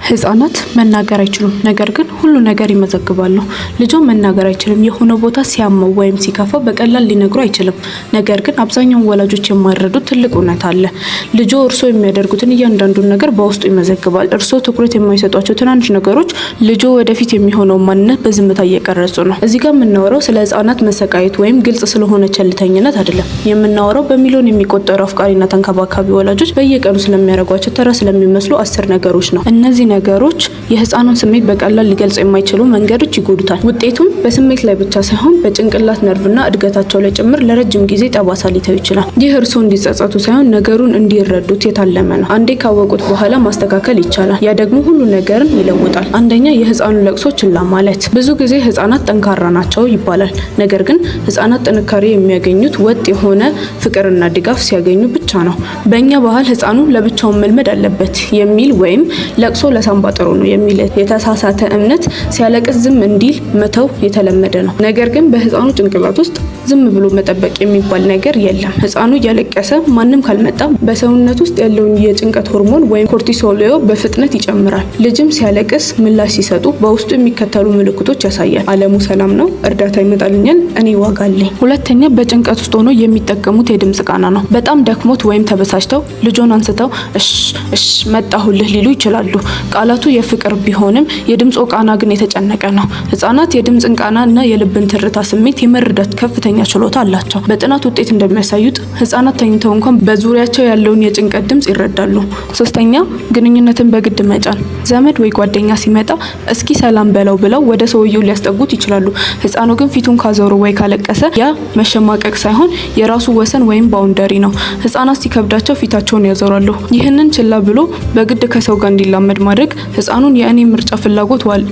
ህጻናት መናገር አይችሉም፣ ነገር ግን ሁሉ ነገር ይመዘግባሉ። ልጆ መናገር አይችልም። የሆነ ቦታ ሲያመው ወይም ሲከፋው በቀላል ሊነግሩ አይችልም። ነገር ግን አብዛኛውን ወላጆች የማይረዱት ትልቅ እውነት አለ። ልጆ እርስዎ የሚያደርጉትን እያንዳንዱን ነገር በውስጡ ይመዘግባል። እርስዎ ትኩረት የማይሰጧቸው ትናንሽ ነገሮች ልጆ ወደፊት የሚሆነውን ማንነት በዝምታ እየቀረጹ ነው። እዚህ ጋር የምናወራው ስለ ህጻናት መሰቃየት ወይም ግልጽ ስለሆነ ቸልተኝነት አይደለም። የምናወራው በሚሊዮን የሚቆጠሩ አፍቃሪና ተንከባካቢ ወላጆች በየቀኑ ስለሚያደርጓቸው ተራ ስለሚመስሉ 10 ነገሮች ነው። እነዚህ ነገሮች የህፃኑን ስሜት በቀላል ሊገልጽ የማይችሉ መንገዶች ይጎዱታል። ውጤቱም በስሜት ላይ ብቻ ሳይሆን በጭንቅላት ነርቭና እድገታቸው ላይ ጭምር ለረጅም ጊዜ ጠባሳ ሊተው ይችላል። ይህ እርስዎ እንዲጸጸቱ ሳይሆን ነገሩን እንዲረዱት የታለመ ነው። አንዴ ካወቁት በኋላ ማስተካከል ይቻላል። ያ ደግሞ ሁሉ ነገርን ይለውጣል። አንደኛ፣ የህፃኑ ለቅሶ ችላ ማለት። ብዙ ጊዜ ህፃናት ጠንካራ ናቸው ይባላል። ነገር ግን ህፃናት ጥንካሬ የሚያገኙት ወጥ የሆነ ፍቅርና ድጋፍ ሲያገኙ ብቻ ነው። በእኛ ባህል ህፃኑ ለብቻውን መልመድ አለበት የሚል ወይም ለቅሶ ለሳንባ ጥሩ ነው የሚል የተሳሳተ እምነት ሲያለቅስ ዝም እንዲል መተው የተለመደ ነው። ነገር ግን በህፃኑ ጭንቅላት ውስጥ ዝም ብሎ መጠበቅ የሚባል ነገር የለም። ህፃኑ እያለቀሰ ማንም ካልመጣ በሰውነት ውስጥ ያለውን የጭንቀት ሆርሞን ወይም cortisol በፍጥነት ይጨምራል። ልጅም ሲያለቅስ ምላሽ ሲሰጡ በውስጡ የሚከተሉ ምልክቶች ያሳያል። ዓለሙ ሰላም ነው፣ እርዳታ ይመጣልኛል፣ እኔ ዋጋ አለኝ። ሁለተኛ፣ በጭንቀት ውስጥ ሆኖ የሚጠቀሙት የድምጽ ቃና ነው። በጣም ደክሞት ወይም ተበሳጭተው ልጆን አንስተው "እሽ እሽ መጣሁልህ" ሊሉ ይችላሉ። ቃላቱ የፍቅር ቢሆንም የድምጾ ቃና ግን የተጨነቀ ነው። ህጻናት የድምፅን ቃና እና የልብን ትርታ ስሜት የመረዳት ከፍተኛ ችሎታ አላቸው። በጥናት ውጤት እንደሚያሳዩት ህጻናት ተኝተው እንኳን በዙሪያቸው ያለውን የጭንቀት ድምጽ ይረዳሉ። ሶስተኛ፣ ግንኙነትን በግድ መጫን። ዘመድ ወይ ጓደኛ ሲመጣ "እስኪ ሰላም በለው" ብለው ወደ ሰውየው ሊያስጠጉት ይችላሉ። ህፃኑ ግን ፊቱን ካዞረ ወይ ካለቀሰ ያ መሸማቀቅ ሳይሆን የራሱ ወሰን ወይም boundary ነው። ህጻናት ሲከብዳቸው ፊታቸውን ያዞራሉ። ይህንን ችላ ብሎ በግድ ከሰው ጋር እንዲላመድ ማድረግ ህፃኑን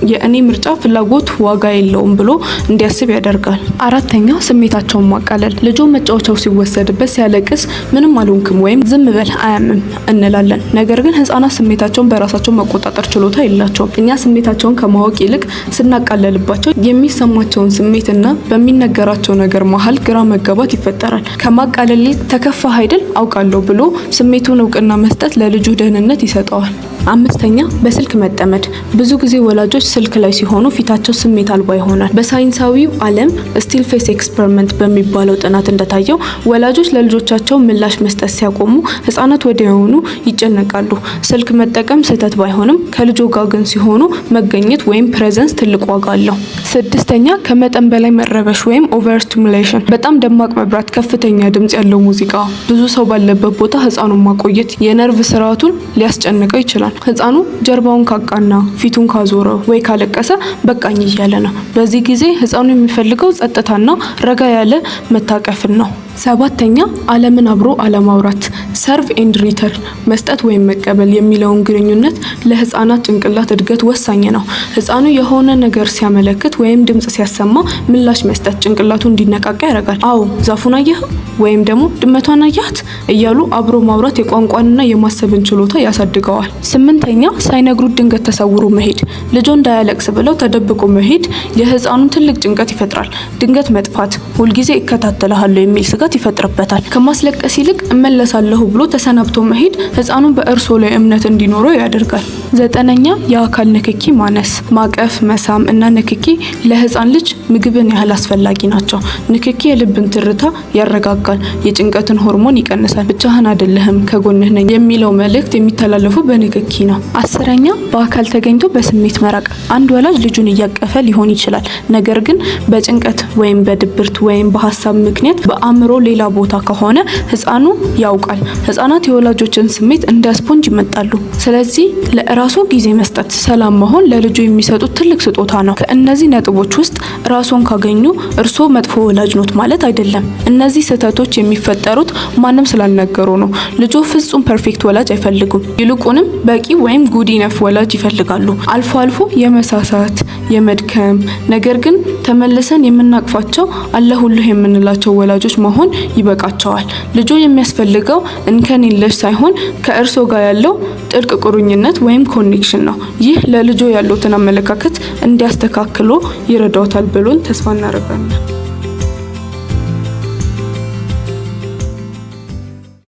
የእኔ ምርጫ ፍላጎት ዋጋ የለውም ብሎ እንዲያስብ ያደርጋል። አራተኛ፣ ስሜታቸውን ማቃለል። ልጆ መጫወቻው ሲወሰድበት ሲያለቅስ "ምንም አልሆንክም" ወይም "ዝም በል አያምም" እንላለን። ነገር ግን ህጻናት ስሜታቸውን በራሳቸው መቆጣጠር ችሎታ የላቸውም። እኛ ስሜታቸውን ከማወቅ ይልቅ ስናቃለልባቸው የሚሰማቸውን ስሜትና በሚነገራቸው ነገር መሀል ግራ መጋባት ይፈጠራል። ከማቃለል ይልቅ "ተከፋህ አይደል? አውቃለሁ" ብሎ ስሜቱን እውቅና መስጠት ለልጁ ደህንነት ይሰጠዋል። አምስተኛ፣ በስልክ መጠመድ። ብዙ ጊዜ ወላጆች ስልክ ላይ ሲሆኑ ፊታቸው ስሜት አልባ ይሆናል። በሳይንሳዊው ዓለም still face experiment በሚባለው ጥናት እንደታየው ወላጆች ለልጆቻቸው ምላሽ መስጠት ሲያቆሙ ህጻናት ወዲያውኑ ይጨነቃሉ። ስልክ መጠቀም ስህተት ባይሆንም ከልጆ ጋር ግን ሲሆኑ መገኘት ወይም presence ትልቅ ዋጋ አለው። ስድስተኛ፣ ከመጠን በላይ መረበሽ ወይም over stimulation። በጣም ደማቅ መብራት፣ ከፍተኛ ድምጽ ያለው ሙዚቃ፣ ብዙ ሰው ባለበት ቦታ ህፃኑን ማቆየት የነርቭ ስርዓቱን ሊያስጨንቀው ይችላል። ህፃኑ ጀርባውን ካቃና፣ ፊቱን ካዞረ ወይ ካለቀሰ በቃኝ እያለ ነው። በዚህ ጊዜ ህፃኑ የሚፈልገው ጸጥታና ረጋ ያለ መታቀፍን ነው። ሰባተኛ፣ ዓለምን አብሮ አለማውራት። Serve and return፣ መስጠት ወይም መቀበል የሚለውን ግንኙነት ለህፃናት ጭንቅላት እድገት ወሳኝ ነው። ህፃኑ የሆነ ነገር ሲያመለክት ወይም ድምጽ ሲያሰማ ምላሽ መስጠት ጭንቅላቱ እንዲነቃቃ ያደርጋል። "አዎ፣ ዛፉን አየኸው?" ወይም ደግሞ "ድመቷን አየሃት?" እያሉ አብሮ ማውራት የቋንቋንና የማሰብን ችሎታ ያሳድገዋል። ስምንተኛ፣ ሳይነግሩት ድንገት ተሰውሮ መሄድ። ልጆ እንዳያለቅስ ብለው ተደብቆ መሄድ የህፃኑን ትልቅ ጭንቀት ይፈጥራል። ድንገት መጥፋት ሁልጊዜ እከታተልሃለሁ የሚል ስጋት ይፈጥርበታል። ከማስለቀስ ይልቅ እመለሳለሁ ብሎ ተሰናብቶ መሄድ ህፃኑን በእርሶ ላይ እምነት እንዲኖረው ያደርጋል። ዘጠነኛ፣ የአካል ንክኪ ማነስ። ማቀፍ፣ መሳም እና ንክኪ ለህፃን ልጅ ምግብን ያህል አስፈላጊ ናቸው። ንክኪ የልብን ትርታ ያረጋጋል፣ የጭንቀትን ሆርሞን ይቀንሳል። ብቻህን አይደለህም፣ ከጎንህ ነኝ የሚለው መልእክት የሚተላለፈው በንክኪ ነው። 10ኛ፣ በአካል ተገኝቶ በስሜት መራቅ። አንድ ወላጅ ልጁን እያቀፈ ሊሆን ይችላል። ነገር ግን በጭንቀት ወይም በድብርት ወይም በሀሳብ ምክንያት በአእምሮ ሌላ ቦታ ከሆነ ህፃኑ ያውቃል። ህፃናት የወላጆችን ስሜት እንደ ስፖንጅ ይመጣሉ። ስለዚህ ለራሱ ጊዜ መስጠት፣ ሰላም መሆን ለልጁ የሚሰጡት ትልቅ ስጦታ ነው። ከእነዚህ ነጥቦች ውስጥ ራስዎን ካገኙ እርስዎ መጥፎ ወላጅ ኖት ማለት አይደለም። እነዚህ ስህተቶች የሚፈጠሩት ማንም ስላልነገሩ ነው። ልጆ ፍጹም perfect ወላጅ አይፈልጉም። ይልቁንም በቂ ወይም good enough ወላጅ ይፈልጋሉ። አልፎ አልፎ የመሳሳት፣ የመድከም፣ ነገር ግን ተመልሰን የምናቅፋቸው፣ አለሁልህ የምንላቸው ወላጆች መሆን ይበቃቸዋል። ልጆ የሚያስፈልገው እንከን የለሽ ሳይሆን ከእርሶ ጋር ያለው ጥልቅ ቁርኝነት ወይም connection ነው። ይህ ለልጆ ያለዎትን አመለካከት እንዲያስተካክሉ ይረዳዎታል ብሎን ተስፋ እናደርጋለን።